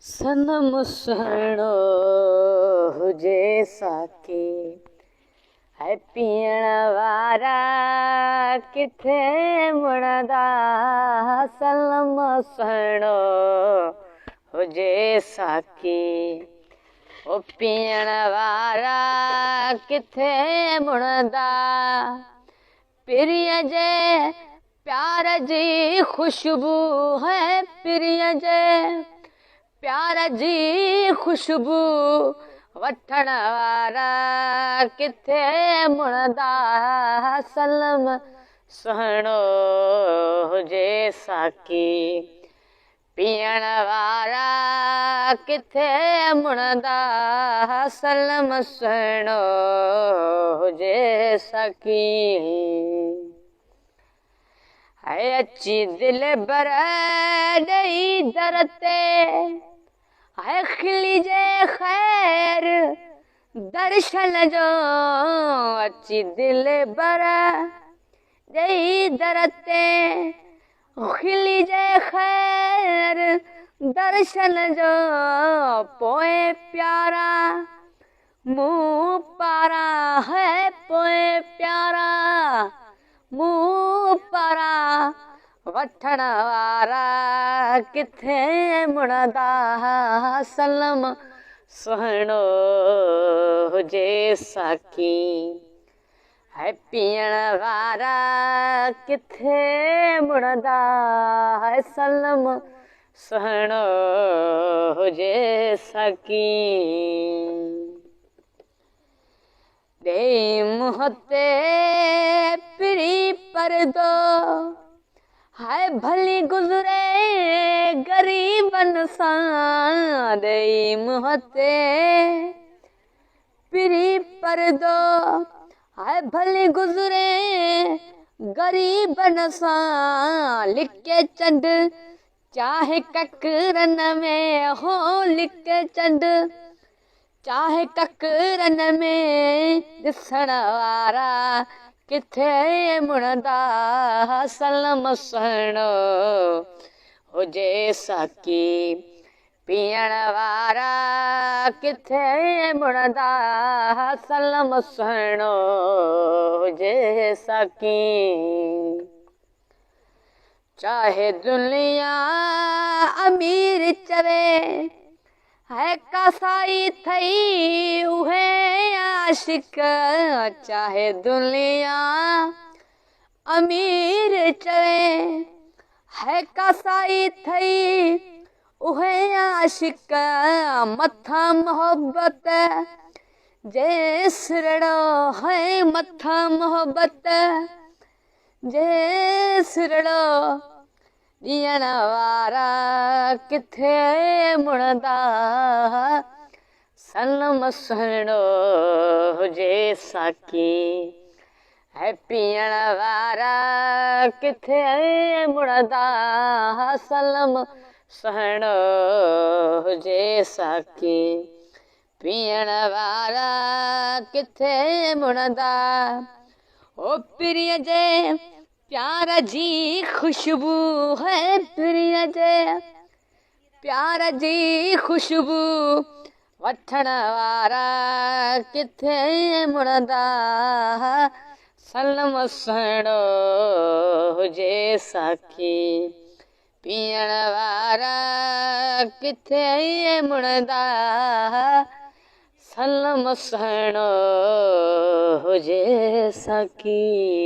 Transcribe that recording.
صنم سهڻو هجي ساقي هي پيئڻ وارا ڪٿي مڙندا صنم سهڻو هجي ساقي او پيئڻ وارا ڪٿي مڙندا پرينء جي پيار جي خوشبو هي پرينء جي پيار جي خوشبو وٺڻ وارا ڪٿي مڙندا صنم سهڻو هجي ساقي پيئڻ وارا ڪٿي مڙندا صنم سهڻو هجي ساقي هي اچي دلبر ڏئي در تي هي کلي جي خير درشن جو اچي دلبر ڏئي در تي کلي جي خير درشن جو پوء پيارا مون پارا هي پوء پيارا مون پارا وٺڻ وارا ڪٿي مڙندا صنم سهڻو هجي ساقي هي پيئڻ وارا ڪٿي مڙندا صنم سهڻو هجي ساقي ڏيئي منهن تي پرين پردو هاء ڀلي گذري غريبن سان ڏيئي منهن تي پرين پردو هاء ڀلي گذري غريبن سان لڪي چنڊ چاهي ڪڪرن ۾ هو لڪي چنڊ چاهي ڪڪرن ۾ ڏسڻ وارا ڪٿي مڙندا صنم سهڻو هجي ساقي پيئڻ وارا ڪٿي مڙندا صنم سهڻو هجي ساقي چاهي دنيا امير چوي هي ڪاسائي ٿئي اهي عاشق چاهي دنيا امير چوي هي ڪاسائي ٿئي اهي عاشق مٿان محبت جي سرڙو هي مٿان محبت جي سرڙو ڏيڻ وارا ڪٿي مڙندا صنم سهڻو هجي ساقي هي پيئڻ وارا ڪٿي مڙندا صنم سهڻو هجي ساقي پيئڻ وارا ڪٿي مڙندا او پرينء جي پيار جي خوشبو هي پرينء جي پيار جي خوشبو وٺڻ وارا ڪٿي مڙندا صنم سهڻو هجي ساقي پيئڻ وارا ڪٿي مڙندا صنم سهڻو هجي ساقي.